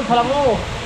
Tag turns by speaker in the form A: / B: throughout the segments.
A: Lawn thla lang aw.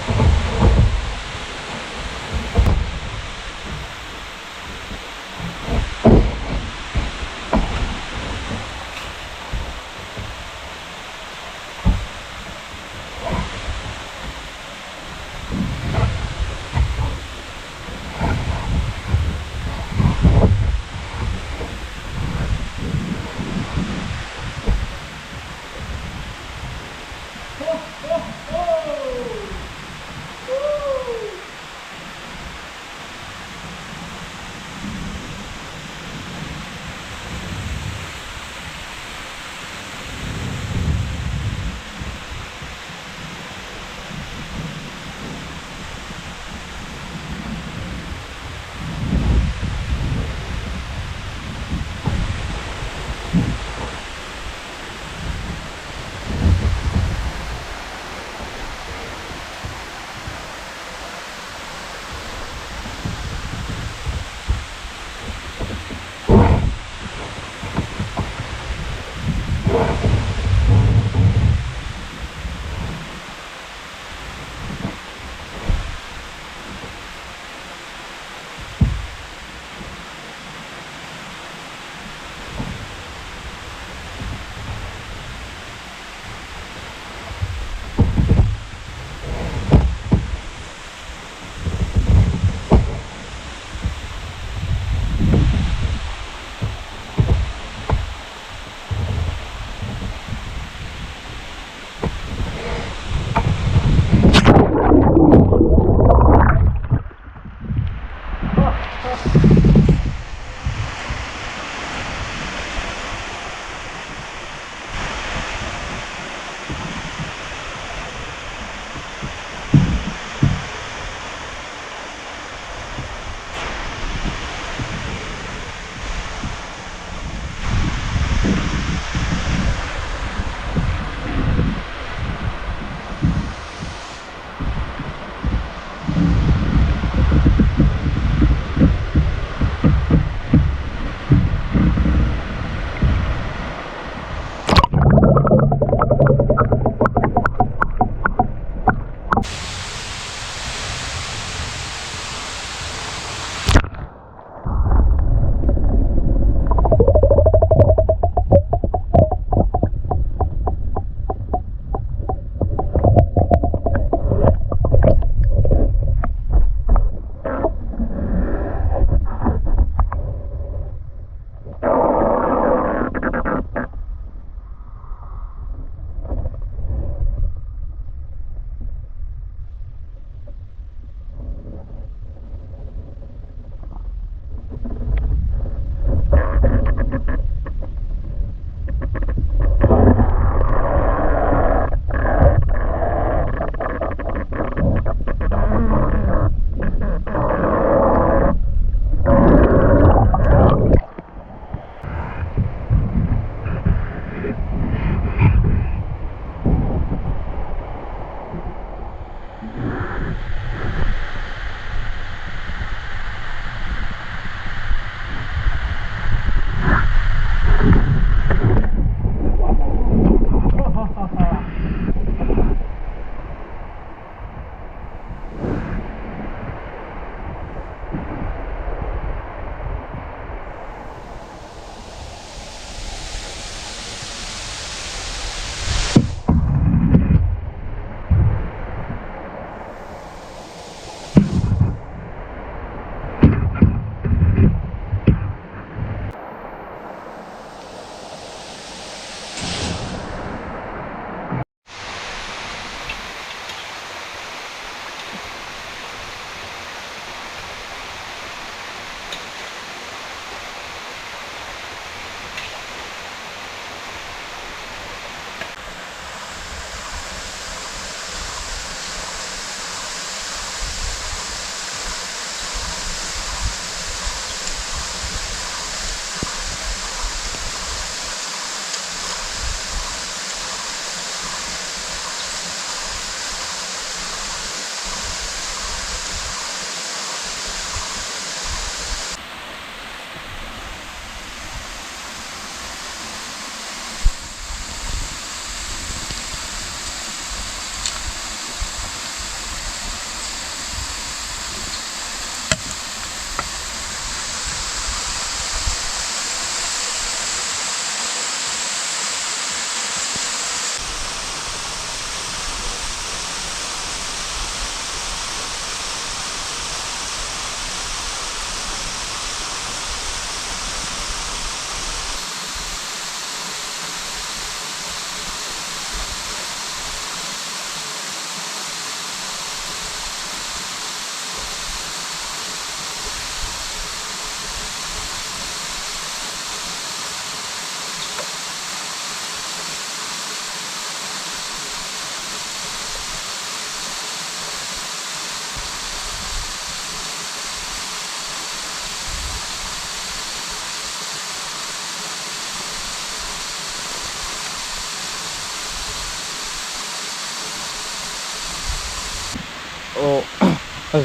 A: Aw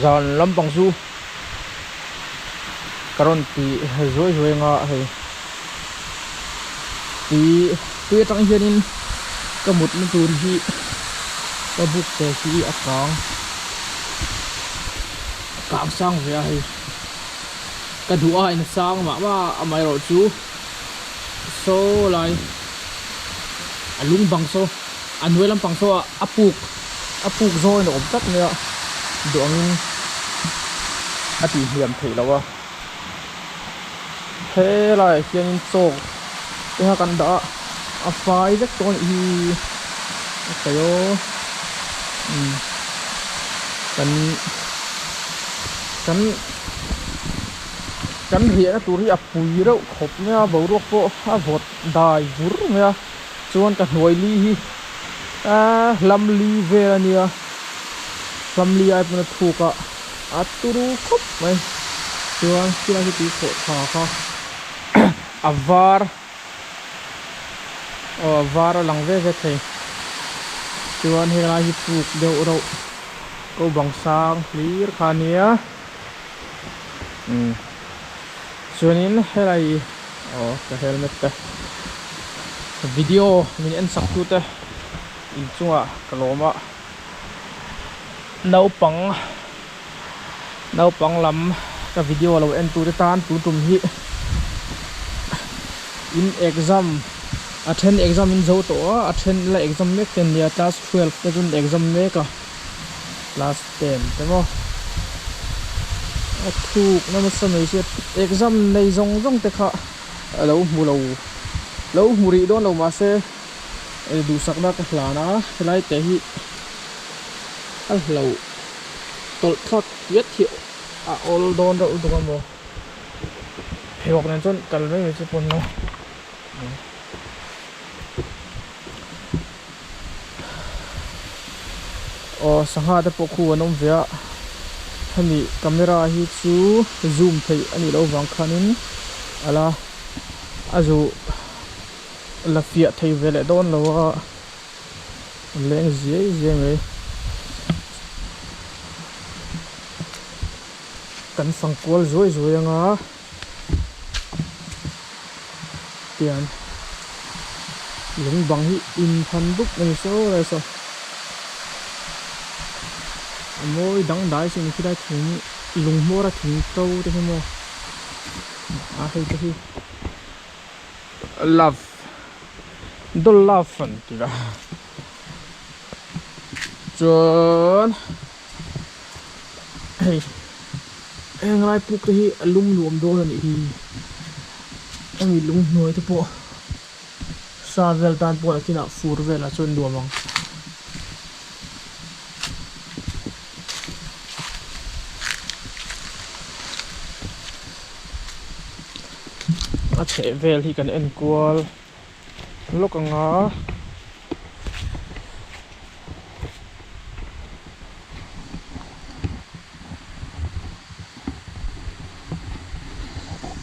A: zan lampang chu ka rawn ti zuai zuai anga hei tui tui atang hianin ka mutna tur hi ka buk te hi a kang a kang sang ve a hei ka duh a in sang mah mah a amaherawhchu saw lai a lung bang saw a hnuai lampang saw a puk a puk zawin a awm tlat mai a duh angin a tih hniam theih loh a helaiah hianin chaw te kha kan dah a a fai vek tawh a nih hi a kaih aw umm kan kan kan riahna tur hi a pui reuh khawp mai a boruak pawh a vawt dai vur mai a chuan ka hnuai li hi ahh hlam li vel a nia hlam li ai pawn a thuk a a turu khawp mai chuan khilai hi tui khawh tha kha a var aw a var a lang ve ve thei chuan helai hi puk deuh reuh ko bang sang hlir kha a nia umm chuanin helai aw ka helmet te video min en sak tute inchungah ka lawm a naupang naupang lam ka video lo en tute tan tun tum hi in exam a then exam in zo tawh a a then la exam mek te an nia class twelve te chu an exam mek a. Class 10 te maw a thuk na nasa mai sia exam nei zawng zawng te kha a lo hmu lo lo hmu rih dawn lo mahse ei duhsakna ka hlan a helai te hi a hlo tawlh thlak hiat hi a awl dawn reuh lutuk a maw pheikhawk nen chuan kal mai mai chu pawn lo. Aw sangha te pawh khu an awm ve a hemi camera hi chu zoom theih a nih loh vang khanin a la a zu la fiah thei ve leh dawn lo a leng ziai ziai mai kan fang kual zuai zuai anga. Tian lung bang hi in phan dup a ni saw lai saw a mawi dang dai sin khilai thing lung hmawr a thing to te hi maw a hei te hi love doll love an ti la chuan. Hei heng lai puk te hi a lum nuam dawn a nih hi hemi lung hnuai te pawh sa vel tan pawh nakinah fur velah chuan nuam ang. A chheh vel hi kan en kual lawk ang a.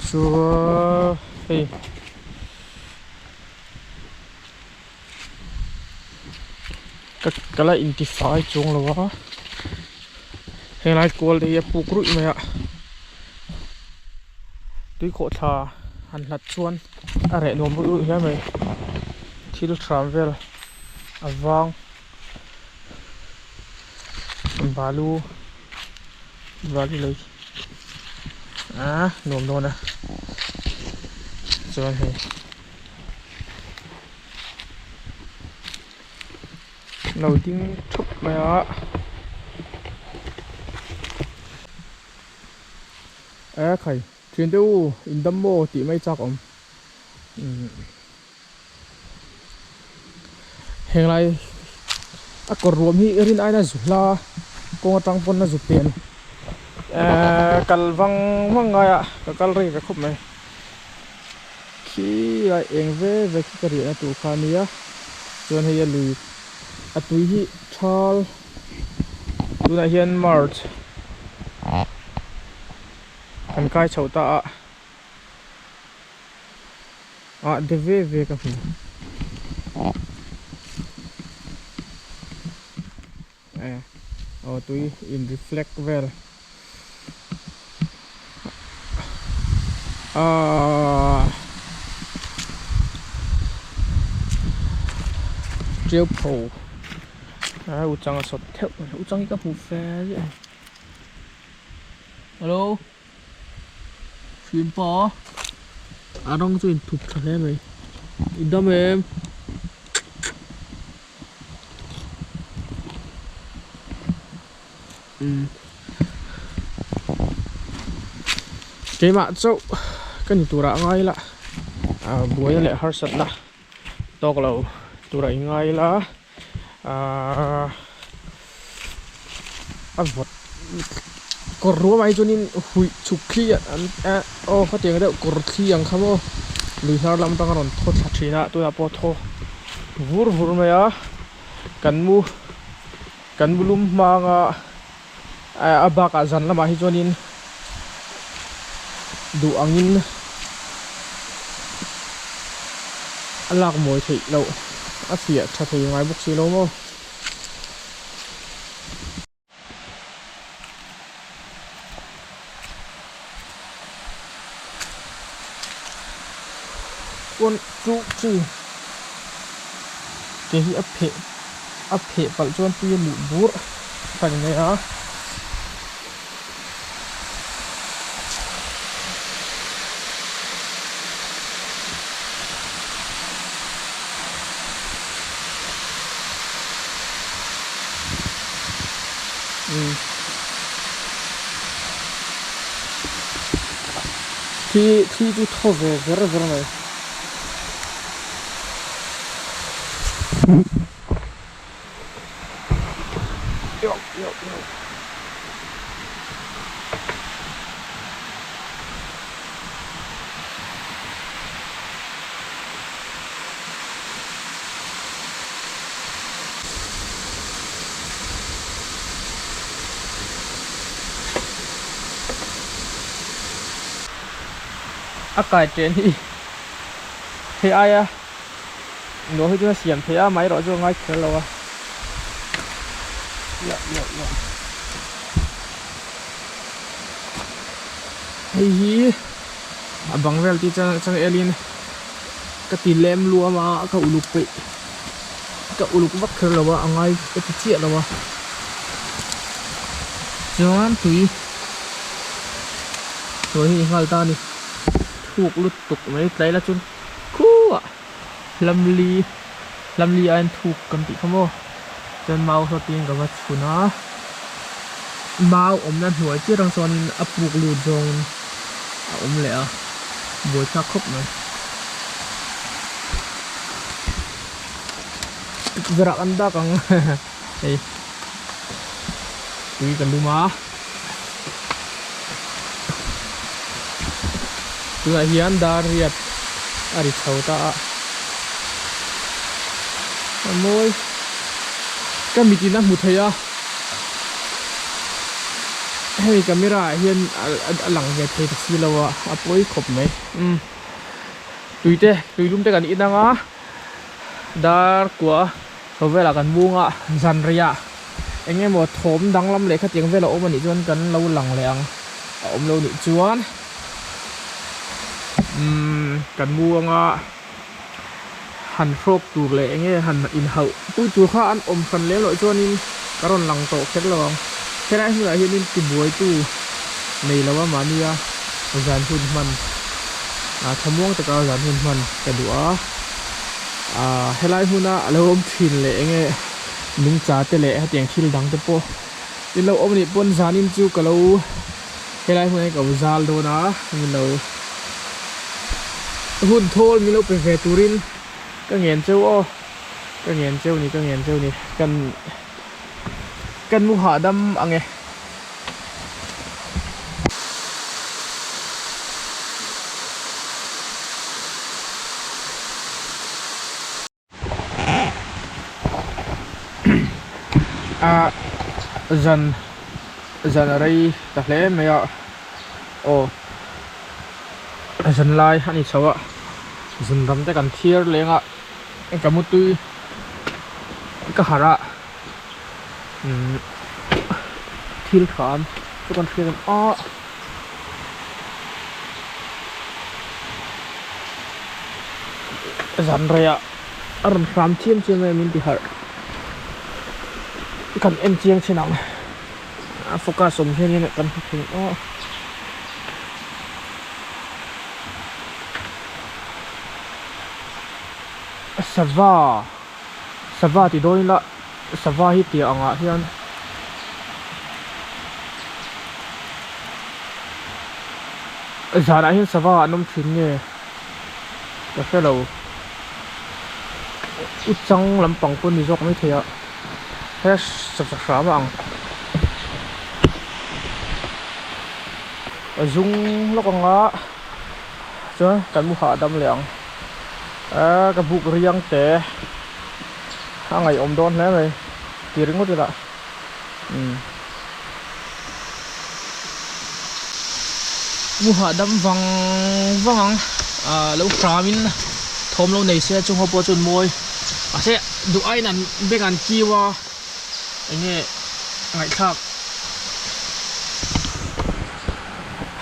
A: Chuan hei ka ka la intifai chuang lo a helai kual te hi a puk ruih mai a tui khawh thla han hlat chuan a reh nuam ruih ruih hle mai thil hram vel a vang. Balu balu lei ah nuam dawn a chuan hei lo ding thup mai a e khai thian te u in dam maw tih mai chak awm umm. Henglai a kawr ruam hi rin aina zu hla kawng atang pawn a zu pen ehh kal vang vang ngai a ka kal rei ve khawp mai khi lai eng ve ve khi ka riahna tur kha a nia chuan hei a lui a tui hi thal tunah hian march kan kai chho ta a. Ah de ve ve ka hmu eh Aw tui in reflect vel Aaa Tiau pho a u chang a sawt theuh mai u chang hi ka hmu fe chiah a ni Hello Hrimpa a rawng chu in thup tha hle mai i dam em. Keimah chauh ka ni turah a ngai la ah buaina leh harsatna tawk lo turah i ngai la ahh a vawt kawr ruamah hi chuanin huih chhuk thli an eh aw khatiang deuh kawr thli ang kha maw lui hnar lam atanga rawn thaw thla thin a tunah pawh thaw vur vur mai a kan mu. Kan bulum hmanga a bakah zan lamah hi chuanin duh angin a lak mawi theih loh a fiah tha thei ngai bawk si lo maw. One two three ke hi a pheh a pheh palh chuan tui a luh bur kha ni mai a. Thli thli chu thaw ve ver ver mai. A kai chen hi hei aia nuam hi chuan a siam theih a amaherawh chu a ngai kher lo a hei hi a bang vel te chuan chang elin ka ti lem luam a ka uluk peih ka uluk vak kher lo a a ngai ka ti chiah lo a chuan tui tui hi nghal ta a ni thuk lutuk mai tlai la chuan khuah hlamli hlamli aiin thuk kan tih kha maw chuan mau saw tiin ka va chhun a mau awmna hnuai chiah atang chuanin a puk lut zawngin a awm leh a buaithlak khawp mai tukverh ah kan dak ang hei tui ka lum a tunah hian dar riat a ri chho ta a a mawi ka mit in a hmu thei a hei camera ah hian a lang ve thei ta si lo a a pawi khawp mai umm tui te tui lum te kan in ang a dar kua chho velah kan bung a zan rei ah eng emaw thawm danglam leh khatiang vel a awm anih chuan kan lo lang leh ang a awm lo nih chuan umm kan mu anga han hrawk tur leh eng nge han inhauh pui tur kha an awm hran lem loh chuanin ka rawn lang tawh kher lo ang helai hmunah hianin tibuaitu nei lo a mahnia zan hun hman ah thlamuang taka zan hun hman ka duh a ah helai hmuna a lo awm thin leh eng nge nungcha te leh hetiang thil dang te pawh in lo awm anih pawn zanin chu ka lo helai hmunah hian ka lo zal dawn a min lo hun thawl min lo pe ve turin ka ngen cheu aw ka ngen cheu ni ka ngen cheu ni kan kan mu hahdam ang e. A zan zan a rei ta hle mai a aw zan lai a ni chho a zan ram te kan thiar leng a ka mutui ka harh a umm. thil hram chu kan hriat ang a. Zan reiah a rawn hram chiam chiam mai a min ti harh. Kan en chiang chin ang a focus awm hian in kan hmu thei ang a. Sava sava ti dawn ila sava hi tia angah hian zanah hian sava an awm thin nge ka hre lo u chang lampang pawh ni zawk maithei a he sava hram a ang a zum lawk ang a chuan kan mu hahdam leh ang aaa ka buk riang te a ngaihawm dawn hle mai ti ringawt ila umm mu hahdam vang vang ang ah lo hramin thawm lo nei se chung ho pawh chuan mawi mahse duh aiin an beng an kiu a eng nge ngaihthlak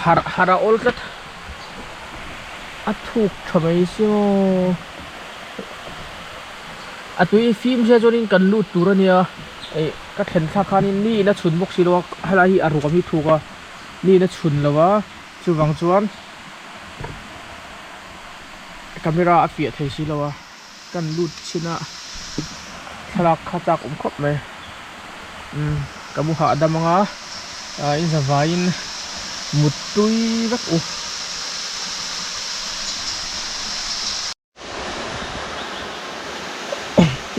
A: harh harh a awl tlat a thuk tha mai sia maw a tui fim sia chuanin kan lut tur a nia ih ka thlen thlak khanin mi in a chhun bawk si lo a helai hi a ruam hi thuk a mi in a chhun lo a chuvang chuan camera a fiah thei si lo a kan lut chhin a thlalak kha chak awm khawp mai umm ka mu hahdam anga ah in zavaiin muttui vek u.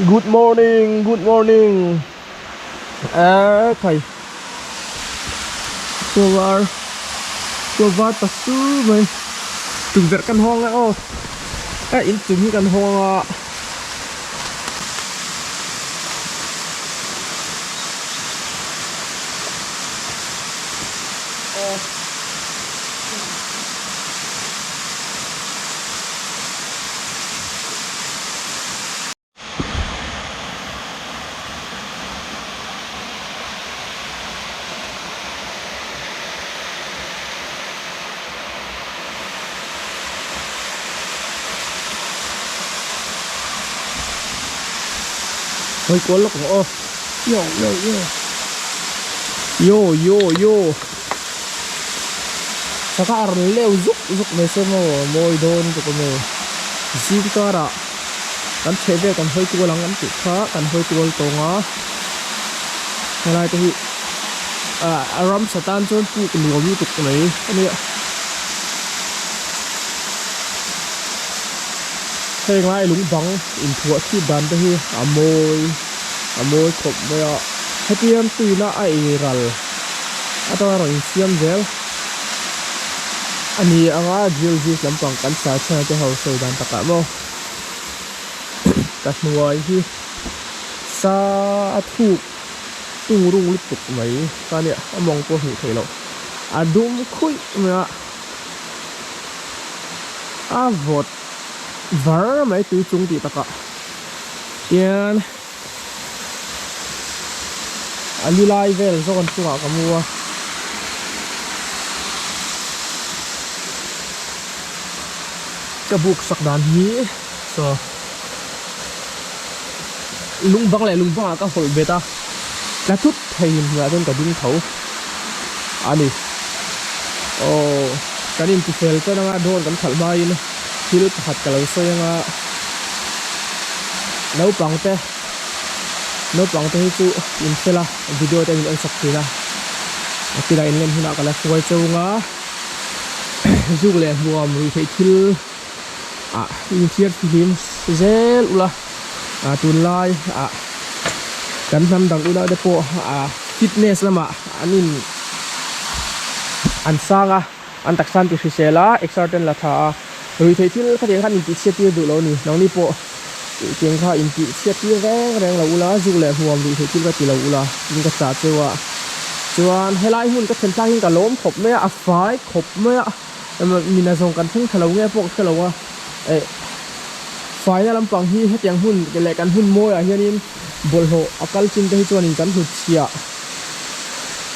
A: Good morning good morning eh khai chaw var chaw var ta sur mai tukverh kan hawng a aw a inchung hi kan hawng a. Hawi kual lawk ang aw yo yo yo yo yo yo sangha a rawn leu zuk zuk mai se maw mawi dawn tuk a maw zing karah kan chheh vel kan hawi kual ang an tih kha kan hawi kual tawng a helai te hi ah a ramsa tan chuan puk nuam lutuk mai a nia heng lai lung bang inthuah chhit dan te hi a mawi a mawi khawp mai a hetiang tuina a ei ral atanga rawn insiam zel a ni ang a geologist lampang kan search te ho sawi dan takah maw ka hnuai hi sa a thuk tung rung lutuk mai ka nia a mawng pawh hmuh theih loh a dum khuih mai a a vawt var mai tui chung tih takah tian a lu lai vel zawk an chungah ka mu a ka buk sak dan hi saw lung bang leh lung bangah ka hawlh bet a tla thut thei hnuaiah chuan ka ding tho a ni aw kan intifel tan anga drone kan khalh hmain thil pakhat ka lo sawi anga naupang te naupang te hi chu in fel a video te min en sak thin a a tilai in len hunah ka la hruai cheu anga zuk leh hmuam ruih theih thil ah inchhiar fihlim zel ula ah tunlai ah kan hnam dang unau te pawh ah fitness lamah an in an sang a an taksa an ti hrisel a exer te an la tha a ruih theih thil khatiang khan intih chhiat tir duh lo a ni nangni pawh tiang kha intih chhiat tir reng reng lo ula zuk leh hmuam ruih theih thil ka ti lo ula tin ka chah cheu a chuan helai hmun ka thlen thlak in ka lawm khawp mai a a fai khawp mai a. Mina zawng kan thleng thla lo nge pawh ka hre lo a eh faina lampang hi hetiang hmun leh kan hmun mawiah hianin bawlhhlawh a kal chin te hi chuanin kan hnutchhiah.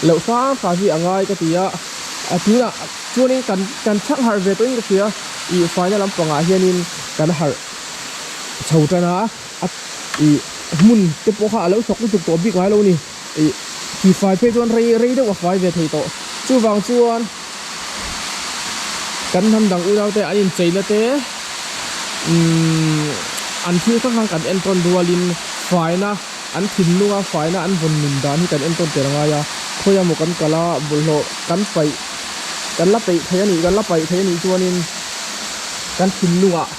A: loh hram hram hi a ngai ka ti a, a tunah chuanin kan kan chhang harh ve tawhin ka hria ih faina lampangah hianin kan harh chho tan a a ih hmun te pawh kha a lo thawk lutuk tawh bik ngai lo a ni ih tifai phei chuan rei rei deuh a fai ve thei tawh chuvang chuan kan hnam dang unau te an incheina te umm an thil hrang hrang kan entawn rualin faina an thinlunga faina an vawn nun dan hi kan entawn tel angai a khawi emaw kan kal a bawlhhlawh kan paih kan la peih thei a nih kan la paih thei a nih chuanin kan thinlungah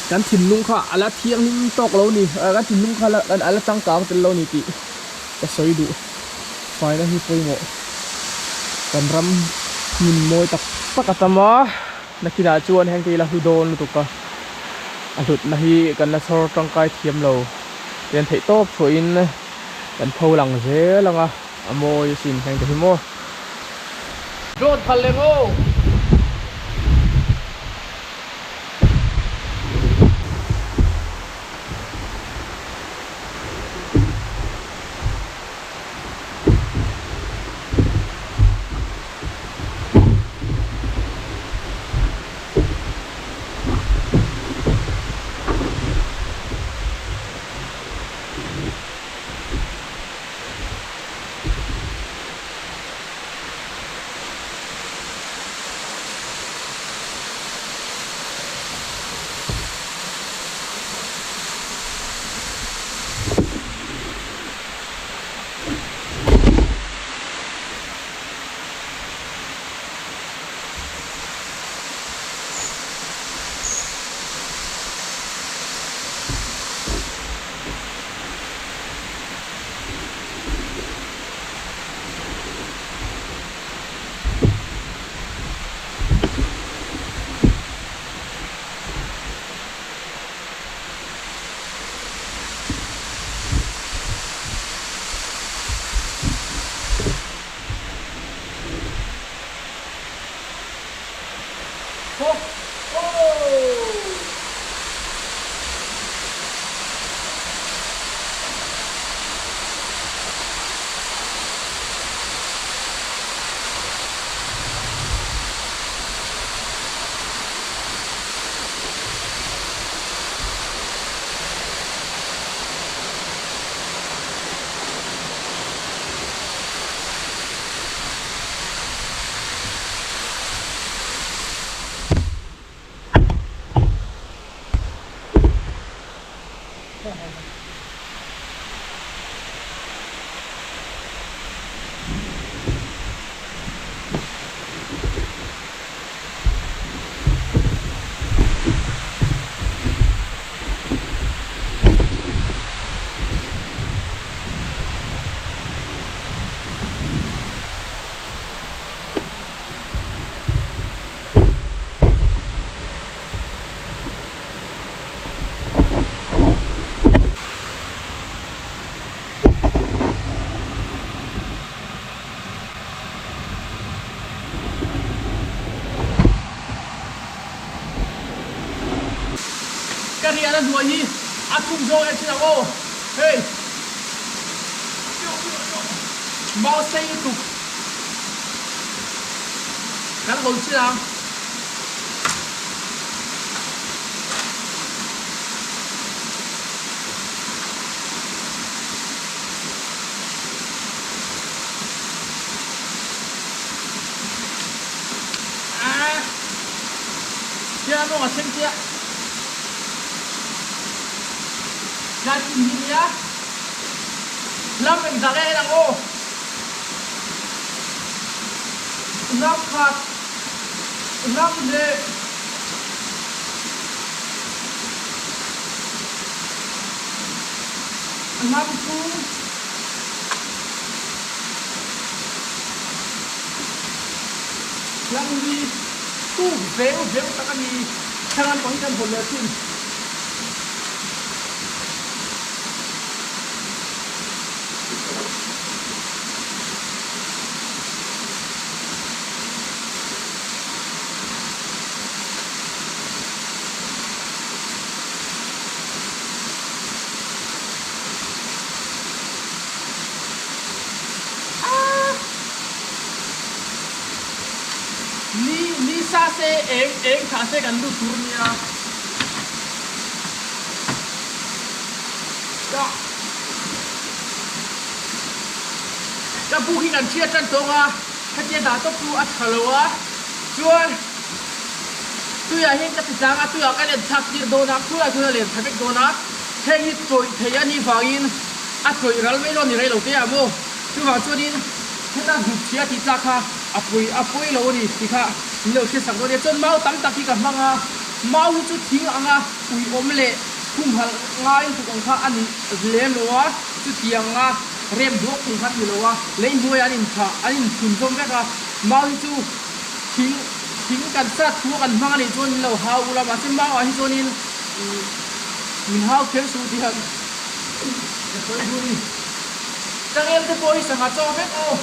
A: kan thinlung kha a la thianghlim tawk lo a ni kan thinlung kha a la changkang tel lo a ni tih ka sawi duh faina hi pawimawh kan ram hmun mawi tak tak a tam a nakinah chuan heng te hi la hlu dawn lutuk a a hlutna hi kan la chhawr tangkai thiam lo tian theih tawp chhuahin kan pho lang zel ang a a mawi asin heng te hi maw. Drone phal leh maw? Ka riahna hnuai hi a thuk zawng en thin ang aw hei mau sei lutuk kan hawn chin ang. Kia mawng a thleng chiah. Lai in hi nia. Lam engzah nge en ang aw. Lam khat. Lam leh. Lam thum. Lam hi tuk veu veu tak a ni. Thlang an pang hi kan hawn leh thin. Nisa se eng eng thla se kan lut tur nia. Ka ka buk hi kan hriat tan tawng a, hetia dah tawp chu a tha lo a, chuan tuiah hian ka ti tlang a, tuiah ka len thlak tir dawn a, khulaiah chuan a len thla vek dawn a, heng hi chawih thei a nih vangin a chawih ral mai dawn ni rei lo te ah maw, chuvang chuanin heta hnut chhia tih tlak kha a pui a pawi lo a ni tih kha min lo hriatsak dawn a nia, chuan mau tam tak hi ka hmang a, mau hi chu thing anga uiawm leh Humhalh ngai tuk ang kha a ni lem lo a, chutianga rem duak thei kha a ni lo a, lei hnuaiah an inthah, an inphun zawm vek a, mau hi chu thing thing kan sat thu a kan hmang a nih chuan min lo hau ula, mahse mauah hi chuanin ih min hau kher suh tih han ka sawi duh a ni. Changel te pawh hi sangha chaw vek aw.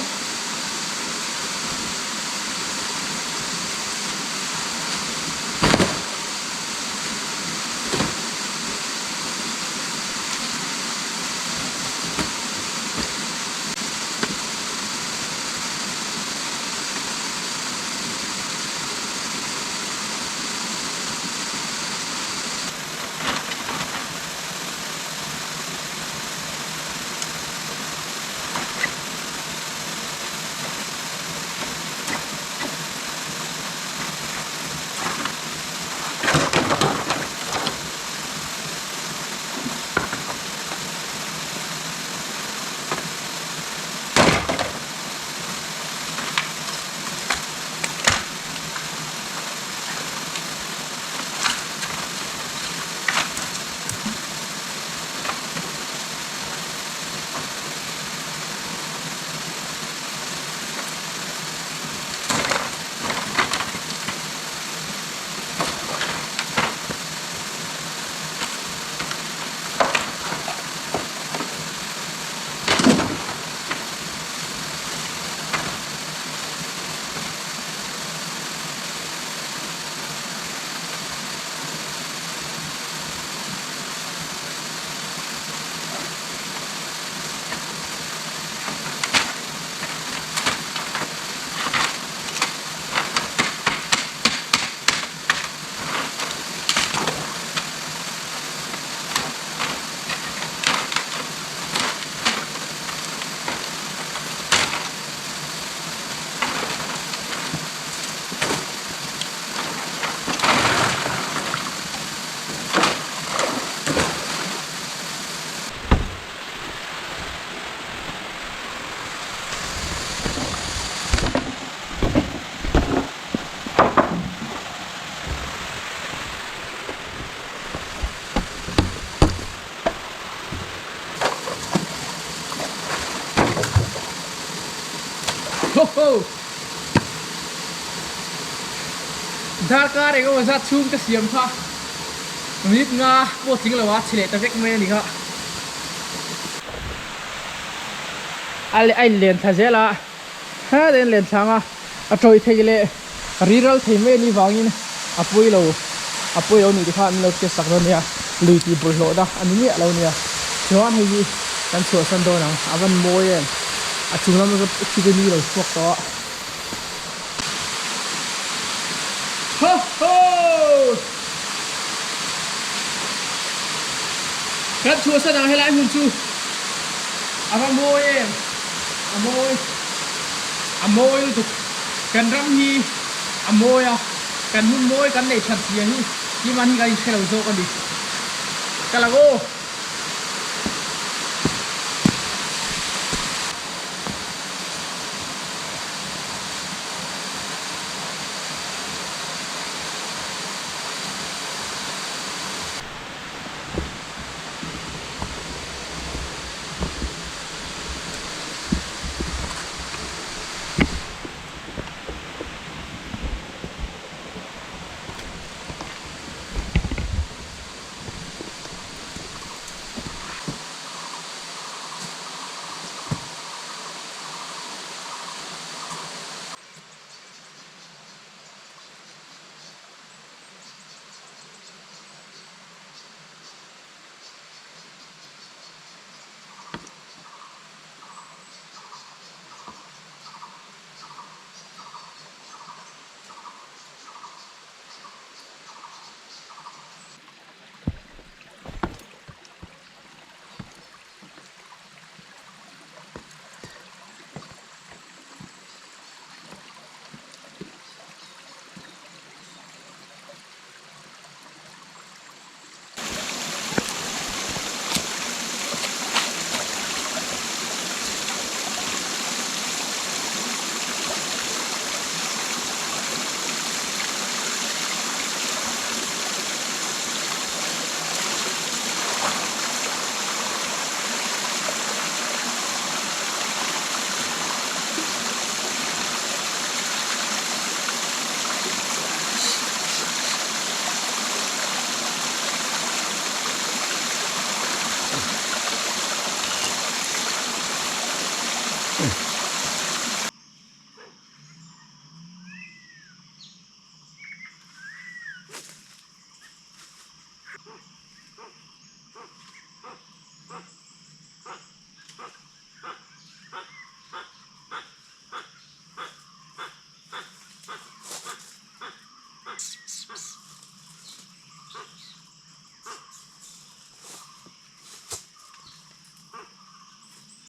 A: Ho ho! Darkar engemaw zat chhung ka siam kha minute nga pawh tling lo a chhe leh ta vek mai a ni kha. A inlen thla zel a. He den len thlang a, a tawih thei leh riral thei mai anih vangin a pawi lo, a pawi lo nih te kha min lo hriat sak dawn nia, lui tih bawlhhlawh na a ni miah lo nia. Chuan hei hi kan chhuahsan dawn ang, a van mawi em, a chung lam chu khi chu ni lo chhuak tawh a. Ho ho! Kan chhuahsan ang helai hmun chu a va mawi em. A mawi a mawi lutuk kan ram hi a mawi a kan hun mawi kan neih that zia hi keimah hi kan inhre lo zawk a ni ka lang aw.